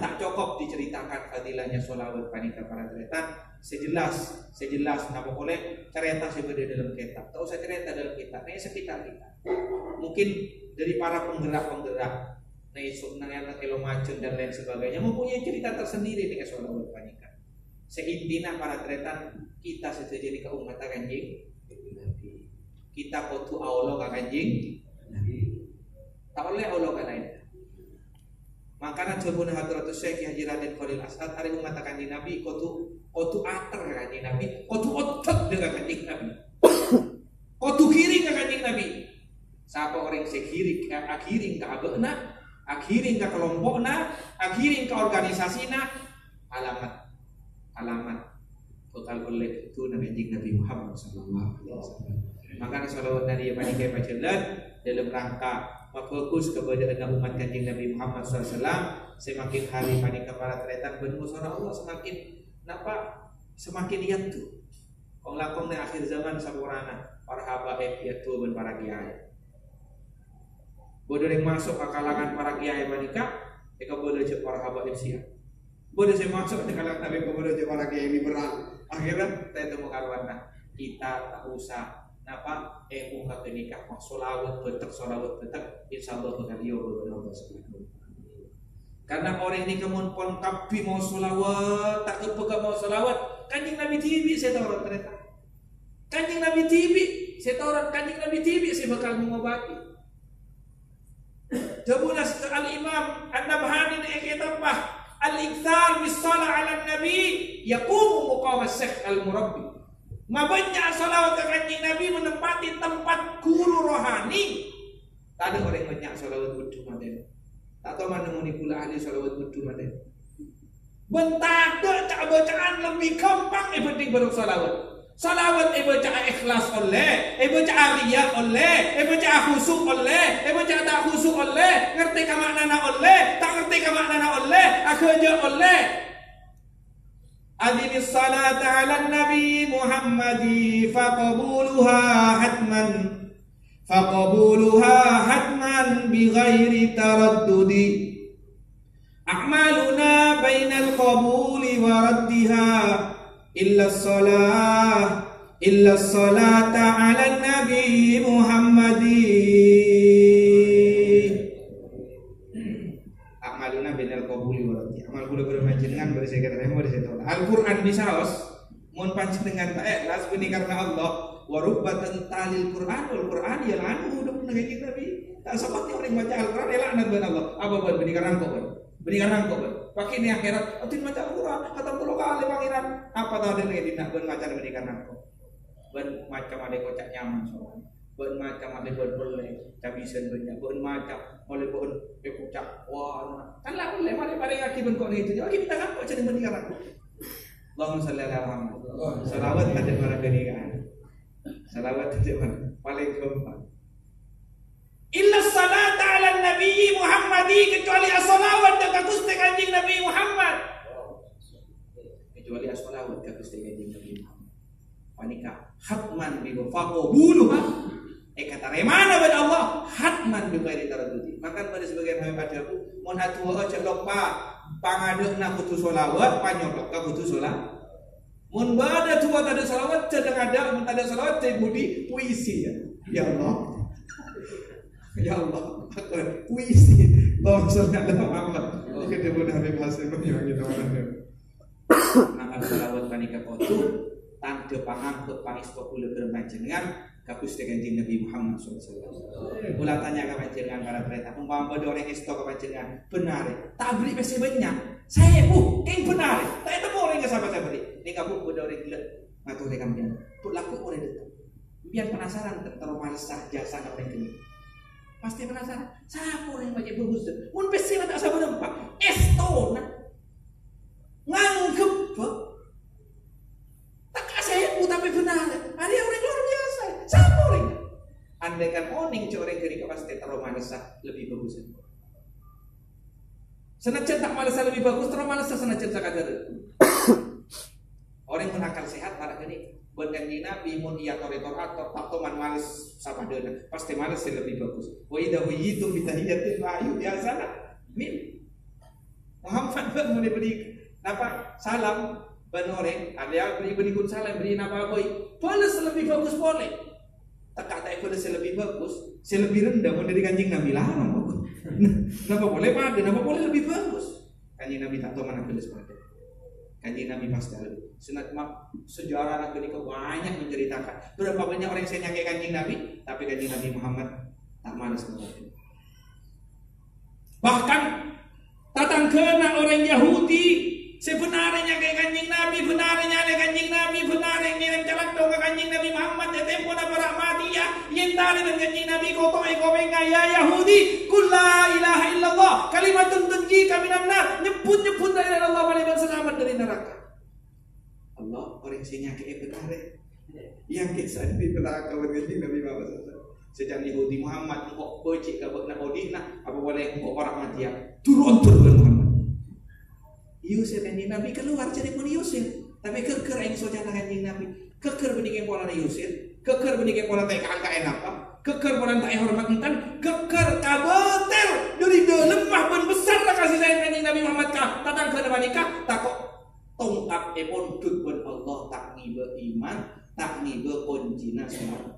ta' cokop diceritakan fadilahnya shalawat panèka, para tarètan. Sè jelas, sè jelas, napa polè carèta sè bâdâ dâlem kètab. Ta' osa carèta dâlem kètab, neng sekitar kita. Mungkin dari para penggerak-penggerak, neng isu-, neng anak elo majeng dan lain sebagainya, mempunyai cerita tersendiri neng shalawat panèka. Sè intina, para tarètan, kita sadhâjâ nèka ommatta Kanjeng Nabi. Kita kodhu aolo ka Kanjeng Nabi. Ta' ollè aolo ka laèn. Mangkana dhâbuna Hadratus Syekh Haji Raden Khalil As'ad, arè ommatta Kanjeng Nabi kodhu, kodhu ater ka Kanjeng Nabi, kodhu oddhek dâ' ka Kanjeng Nabi. Kodhu ghiring ka Kanjeng Nabi. Sapa orèng sè ghiring, eh, aghiring ka abâ'na, aghiring ka kalompo'na, aghiring ka organisasina, alamat, alamat bhâkal ollè bhâktona Kanjeng Nabi Muhammad sallallahu alaihi wasallam. Mangkana shalawat nèka panèka èpajhâlân dâlem rangka mabhâghus kabâdâ'ânna ommat Kanjeng Nabi Muhammad sallallahu alaihi wasallam. Semakin hari panèka, para tarètan, bân mosona Allah semakin napa? Semakin yaddu. Kong-langkong neng akhir zaman saporana, para habaib yaddu bân para kiai. Bâdâ orèng maso' ka kalangan para kiai panèka, èkabâlâ jhâ' para habaib sèyah. Bâdâ sè maso' ka kalangan, tapè èkabâlâ jhâ' para kiai liberal. Akhirnya, ta' ètemmo karowanna. Kita ta' osa, napa, è muka ghânèka, wah, shalawat bâtek, shalawat bâtek, insyaallah bhâkal èobâ bân Allah Subhanahu wa Ta'ala. Karna orèng nèka mon pon kabbhi maos shalawat, ta' kèbâ maos shalawat, Kanjeng Nabi dhibi' sè toron, tarètan. Kanjeng Nabi dhibi' sè toron, Kanjeng Nabi dhibi' sè bhâkal mangobâti. Dhâbuna Al-Imam An-Nabhani neng è kètabbhâ, "Al-iktsar bis shalah 'alan Nabi yaqumu maqamas syaikh al-murabbi." Mabânnya' shalawat ka Kanjeng Nabi manempati tempat guru rohani. Tadâ' orèng bânnya' shalawat bâddhu matèna. Ta' tao man nemmonè kaulâ ahli shalawat bâddhu matèna. Bân tadâ' ca'-bâcaan lebbi ghâmpang èbhânding bân shalawat. Shalawat èbâca'a ikhlas ollè, èbâca'a riya ollè, èbâca'a khusu' ollè, èbâca'a ta' khusu' ollè, ngartè ka ma'nana ollè, ta' ngartè ka ma'nana ollè, aghâjâ' ollè. Aqimis shalata 'alan nabi Muhammadi faqabuluha hatman. Faqabuluha hatman bi ghairi taraddudi. A'maluna bainal qabuli wa raddiha illa shalah, illa shalata 'alan nabi Muhammadi. A'maluna bainal qabuli wa raddi. Amal kaulâ bâreng panjhennengan bâri' sè kèra-, bâri' sè tola. Al-Qur'an bisaos, mon panjhennengan ta' èkhlas bânnè karna Allah, wa rubba tantalil Qur'an wal Qur'an yal'anuhu, dhâbuna Kanjeng Nabi. Ta' sapèt orèng maca Al-Qur'an èla'nat bân Allah. Apa bân bânnè karna engko' bân? Bânnè karna engko' bân? Paghi' neng akhèrat, "Adin maca Al-Qur'an, hatam tello kalè Pangèran." Apa ta' adina è dinna' bân maca bânnè karna engko'? Bân maca malè koca' nyaman sowan. Bân maca malè bân ollè cabisân bânnya'. Bân maca malè bân èkoca'. Wah, kan la ollè malè parèngaghi bân ko' nèdhing. Lagi minta kan ko' jadi mendingan aku. Allahumma shalli ala Muhammad. Shalawat tadâ' mara ghânèka. Shalawat tadâ' mara. Palèng ghâmpang. Illa shalata 'alan nabiyyi Muhammadi, kecuali ashalawat dâ' ka Ghustè Kanjeng Nabi Muhammad. Kecuali ashalawat ka Ghustè Kanjeng Nabi Muhammad. Panèka hatman bi faqabuluha. Èkatarèmana bân Allah hatman bi ghairi taraddudi. Mangkana bâdâ sabâgiyân habib adhâbu, mon adu'a jhâ' loppa, pangadâ'na kodhu shalawat, panyolok ka kodhu shalawat. Mon bâdâ du'a tadâ' shalawat, jhâ' dâ-ngadâ', mon tadâ' shalawat, jhâ' budi puisi, ya. Ya Allah. Ya Allah, aku puisi. Allahumma sholli ala Muhammad. Ini kedua Habib Hasan bagi kita orang. Maka shalawat panèka kodhu tandhâ pangangghup pangèsto kaulâ bân panjhennengan ka Ghustè Kanjeng Nabi Muhammad sallallahu alaihi wasallam. Kaulâ tanya ka panjhennengan, para tarètan, umpama bâdâ orèng èsto ka panjhennengan, bhender, ta' aberri' pèssè bânnya', saèbu, kèng bhender, ta' ètemmo orèng sè sapa sè aberri'. Nèka, Bu, bâdâ orèng ghellâ' ngatorè ka sampèyan, Bu, lagghu' orèng dâteng. Sampèyan penasaran, terro malessa jasana orèng ghellâ'. Pastè penasaran, sapa orèng ma' cè' bhâghus? Mon pèssè la ta' sabârâmpa, èstona. Ngangghup, ta' ka saèbu tapè bhender. Arèya orèng luar biasa. Sapa orèng? Andaikan onèng jâ' orèng ghânèka pastè terro malessa lebbi bhâghus. Sanajjân ta' malessa lebbi bhâghus, terro malessa sanajjân sakadâr. Orèng mon akal sehat, mara ghânèka. Bân Kanjeng Nabi mon èyatorè tor-ator, ta' toman males sapadâna. Pastè males sè lebbi bhâghus. "Wa idza huyyitum bi tahiyyatin fahayyu bi ahsana min." Muhammad bân muni bânnè napa? Salam bân orèng, arèya bânnè, bânnè ghun salam, bânnè napa bhâi. Bâles lebbi bhâghus polè. Teka ta' èbâles sè lebbi bhâghus, sè lebbi rendha mon dâri Kanjeng Nabi larang kok. Napa polè padâ, napa polè lebbi bhâghus. Kanjeng Nabi ta' toman abâles padâ. Kanjeng Nabi pastè lebbi. Sunat ma-, sejarah ghânèka banyak menceritakan berapa banyak orang yang nyakè' Kanjeng Nabi, tapi Kanjeng Nabi Muhammad ta' males ngotot. Bahkan tatangghâna orèng Yahudi sè bhender nyakè' Kanjeng Nabi, bhender nyalè Kanjeng Nabi, bhender ngèrèm calèddhung ka Kanjeng Nabi Muhammad, è tempona para' matèya, èentarè bân Kanjeng Nabi, koto'è kopèngnga, "Ya Yahudi, qul la ilaha illallah, kalimatun tunjika minan nar." Nyebbhut-nyebbhut la ilaha illallah, malè bân salamet dâri naraka. Allah, orèng sè nyakè'è bhender. Yang kisah di neraka bân Kanjeng Nabi Muhammad sallallahu alaihi wasallam. Sè can Yahudi, "Muhammad, engko' bâji' ka bâ'na odi'na, apa polè engko' para' matèya. Durun, durun, Muhammad." Èusèr Kanjeng Nabi kalowar, jârèya pon èusèr. Tapè ghâgghâr aèng socana Kanjeng Nabi. Ghâgghâr bânnè kèng polana èusèr. Ghâgghâr bânnè kèng polana ta' èkaangka'è napa. Ghâgghâr polana ta' èhormat enten. Ghâgghâr kabâter dâri dâlemma bân bessarra kasè saèng Kanjeng Nabi Muhammad ka tatangghâna panèka, tako' tongkat èpondhut bân Allah, ta' ngibâ iman, ta' ngibâ koncina sowarghâ.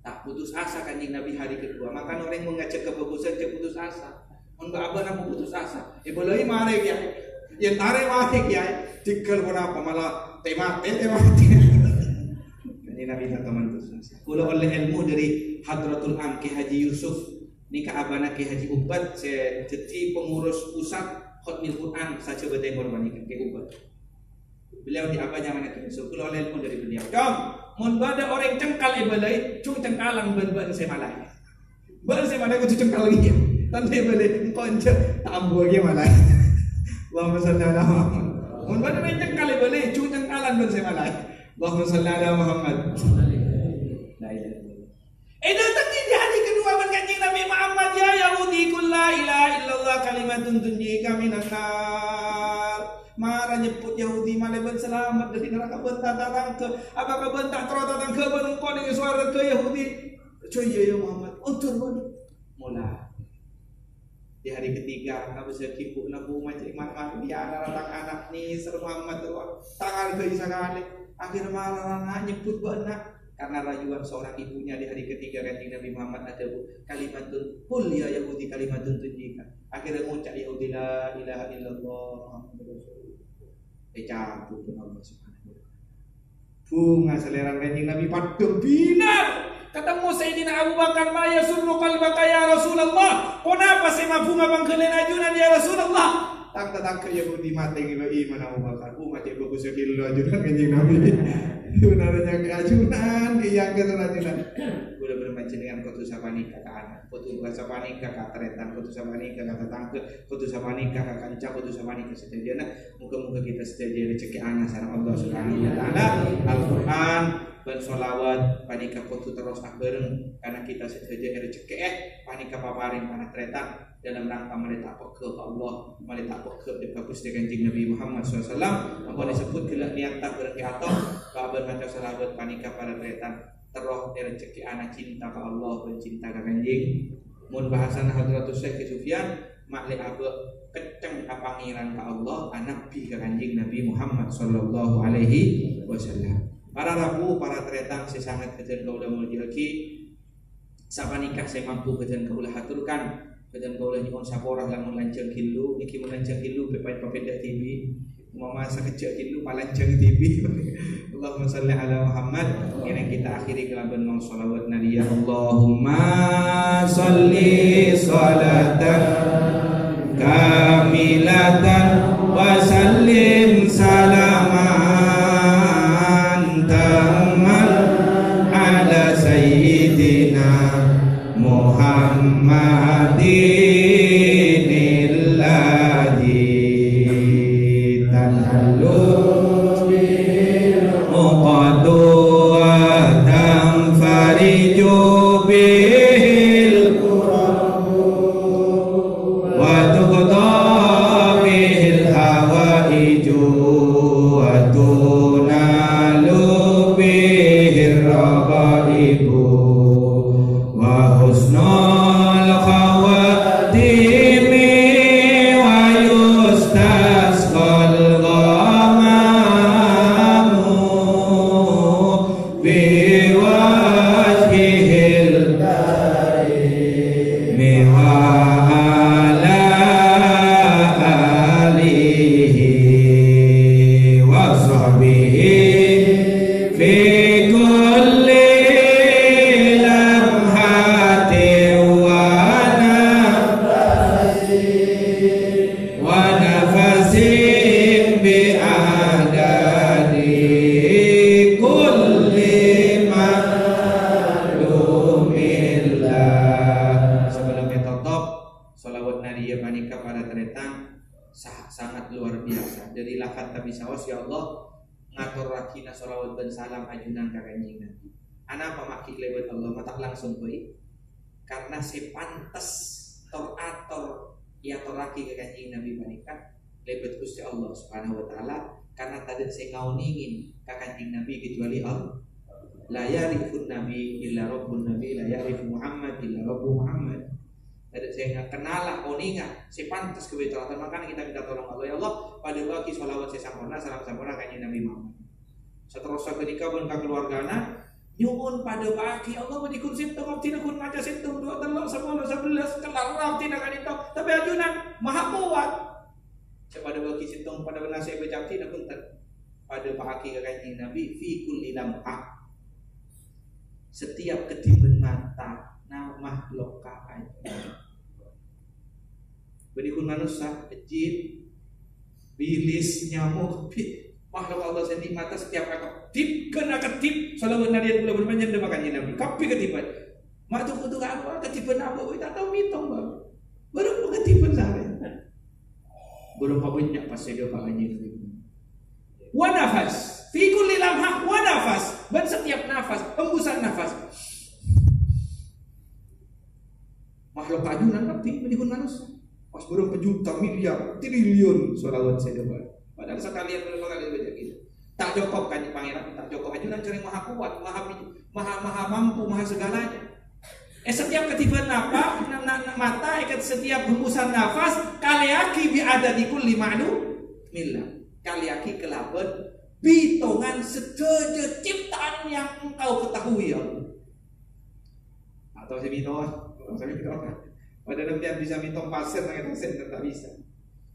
Ta' putus asa Kanjeng Nabi hari kedua. Makana orèng mon ngajhâk kabhâghusân, jhâ' putus asa. Mon bâ-, abâ'na putus asa, èbâlâi marè, Kèyaè. Èentarè marè, Kèyaè. Tèngghâl ponapa, malah tè-matè, tè-matè. Kanjeng Nabi ta' toman putus asa. Kaulâ ollè èlmo dâri Hadratul Am, Kè Haji Yusuf. Nèka abana Kè Haji Ubad sè dhâddhi pengurus pusat Khotmil Quran sa-Jhâbâ Tèmor panèka, Kè Ubad. Beliau di apa nyamana Kè Yusuf, kaulâ ollè èlmo dâri beliau. Cong, mon bâdâ orèng cengkal èbâlâi, jhung cengkalang bân bâ'na sè malaè. Bâ'na sè malaè kodhu cengkal kèya. Tanto èbâlâi, engko' enjâ' ta' ambu kèya malaè. Allahumma shalli ala Muhammad. Mon bâdâ orèng cengkal èbâlâi, jhung cengkalan bân sè malaè. Allahumma shalli ala Muhammad. La ilaha illallah. Èdâtengngè di hari kedua bân Kanjeng Nabi Muhammad, "Ya Yahudi, qul la ilaha illallah kalimatun tunjika minan nar." Mara nyebbhut Yahudi malè bân salamet dâri naraka, bân ta-, tatangghâ. Apakah bân ta' terro tatangghâ bân engko' neng sowarghâ, Yahudi? Jhâ' iyâ, ya Muhammad. Ondur, bân. Mola. Di hari ketiga, kabâsaghi bu' nabu majek ma-, ma-, biara tang ana' nèser Muhammad rowa. Ta' ngargai sakalè. Akhirnya mara rana nyebbhut bâ'na. Karena rayuan seorang ibunya di hari ketiga Kanjeng Nabi Muhammad adhâbu, "Kalimatun, qul ya Yahudi, kalimatun tunjika." Akhirnya ngucap Yahudi, "La ilaha illallah Muhammadur Rasulullah." Ècabut bân Allah Subhanahu wa Ta'ala. Bhunga salèrana Kanjeng Nabi padâ bhinar. Katemmo Sayyidina Abu Bakar, "Ma yasurru qalbaka ya Rasulullah?" Ponapa sè mabhunga pangghâliyân ajunan ya Rasulullah? Tang tatangghâ Yahudi matè ngibâ iman Abu Bakar. Bu, matè bhâghus sakèng lo ajunan Kanjeng Nabi. Bhunarra nyakè' ajunan, iyâ kèto ajunan. Kaulâ bân panjhennengan kodhu sapanèka ka ana', kodhu sapanèka ka tarètan, kodhu sapanèka ka tatangghâ, kodhu sapanèka ka kanca, kodhu sapanèka sadhâjâna. Moga-moga kita sadhâjâ èrejekkè'ana sareng Allah Subhanahu wa Ta'ala. Al-Qur'an bân sholawat panèka kodhu terros abhâreng, karena kita sadhâjâ èrejekkè'è panèka paparèng para tarètan dalam rangka malè ta' peggâ' ka Allah, malè ta' peggâ' ka Ghustè Kanjeng Nabi Muhammad sallallahu alaihi wasallam. Ampon èsebbhut ghellâ' niyatta bhâreng kè ator, bân maca sholawat panèka para tarètan terros èrejekkè'ana cinta ka Allah bân cinta ka Kanjeng. Mon bahasana Hadratus Syekh Sufyan, ma'lè abâ' kecceng ka Pangèran ka Allah, ka Nabbhi ka Kanjeng Nabi Muhammad sallallahu alaihi wasallam. Para rabu, para tarètan sè sanget bhâdhân kaulâ molja'aghi, Sapanèka sè mampu bhâdhân kaulâ haturkan. Bhâdhân kaulâ nyo'on sapora lamon lanjhâng ghâllu, nèka mon lanjhâng ghâllu pè-, pè-, pèpèdhâ dhibi'. Umpama sakejjhâ' ghâllu palanjhâng dhibi'. Allahumma shalli ala Muhammad. Ngèrèng kita akhiri kalabân maos shalawat nariyah. Allahumma shalli shalatan kamilatan wa sallim salaman tamman ala sayyidina Muhammadin alladzi tanhallu bihil uqadu wa tanfariju bihil kurabu wa tuqda bihil hawaiju wa tunalu bihir raqaibu wa husnul khawatimi wa yustasqal ghamamu biwajhihil karimi wa ala alihi wa sahbihi fi kulli lamhatin wa nafasin, wa nafasin bi adadi kulli ma'lumillah. Sebelum ètotop, shalawat nariyah panèka para tarètan sa-, sangat luar biasa. Dhâri lafadz ta' bisa saos, ya Allah, ngatorraghina shalawat bân salam ajunan ka Kanjeng Nabi. Anapa ma' ghi' lèbât Allah, ma' ta' langsung bhâi? Karna sè pantes tor-ator èatorraghi ka Kanjeng Nabi panèka lèbât Ghustè Allah Subhanahu wa Ta'ala, karna tadâ' sè ngaonèngè ka Kanjeng Nabi kecuali Allah. La ya'rifun Nabi illa Rabbun Nabi, la ya'rifu Muhammad illa Rabbu Muhammad. Tadâ' sè ngakennala, onènga, sè pantes kabhi tolong. Mangkana kita minta tolong Allah, "Ya Allah, padâpa'aghi shalawat sè samporna, salam samporna ka Kanjeng Nabi Muhammad." Saterrossa ghânèka bân ka kaluwargana, nyo'on padâpa'aghi, Allah, bânnè ghun sèttong abdhina ghun maca sèttong, duwâ', tello', sapolo, sabellâs, kellar abdhina ka'dinto, tapè ajunan maha kowat. Sè padâpa'aghi sèttong padâ bân sè èbâca abdhina, bhunten. Padâpa'aghi ka Kanjeng Nabi fi kulli lamhah. Setiap kedipân mata, na-, makhluk ka'dinto. Bânnè ghun manossa, jin, bilis, nyamuk, bi-, makhluk Allah sè andi' mata setiap akedip, ghân akedip, shalawat nariyah kaulâ bân panjhennengan dâ' ka Kanjeng Nabi. Kabbhi kedipân. Ma' tu-, tu-, apa, kedipân apa, ta' tao mètong, Bang. Bârâmpa kedipân sampèyan. Bârâmpa bânnya' pas sè dâpa' Kanjeng Nabi. Wa nafas. Fi kulli lamhah wa nafas. Bân setiap nafas, hembusan nafas. Makhluk ajunan kabbhi, bânnè ghun manossa. Pas bârâmpa juta miliar, triliun shalawat sè dâpa'. Padahal sakalèyan bârâmpa kalè bâca kita. Ta' cokop kan Pangèran, ta' cokop. Ajunan sareng maha kowat, maha bi-, maha, maha mampu, maha segalanya. Eh, setiap kedipân napa, na-, na-, na-, mata, eh, setiap hembusan nafas, kalèyaghi bi adadi kulli ma'lumillah. Kalèyaghi kalabân bitongan sadhâjâ ciptaan yang engkau ketahui, ya Allah. Atau sè mètong, atau sè mètong. Padahal sampèyan bisa mètong pasir, nangèng pasir, ta' bisa.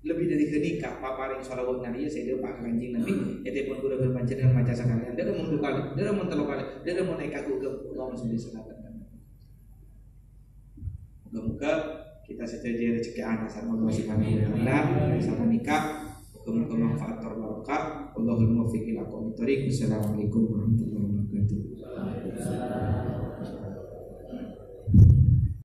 Lebbi dhâri ghânèka, paparèng shalawat nariyah sè dâpa' ka Kanjeng Nabi, ètèpon kaulâ bân panjhennengan maca sakalèyan. Dâ' mon du kalè, dâ' mon tello kalè, dâ' mon èkaghugem, Allahumma shalli salatan. Moga-moga kita sadhâjâ rejekkèna sareng Allah Subhanahu wa Ta'ala. Sapanèka, moga-moga manfaat tor barokah. Wallahul muwaffiq ila aqwamit thoriq. Wassalamualaikum warahmatullahi wabarakatuh.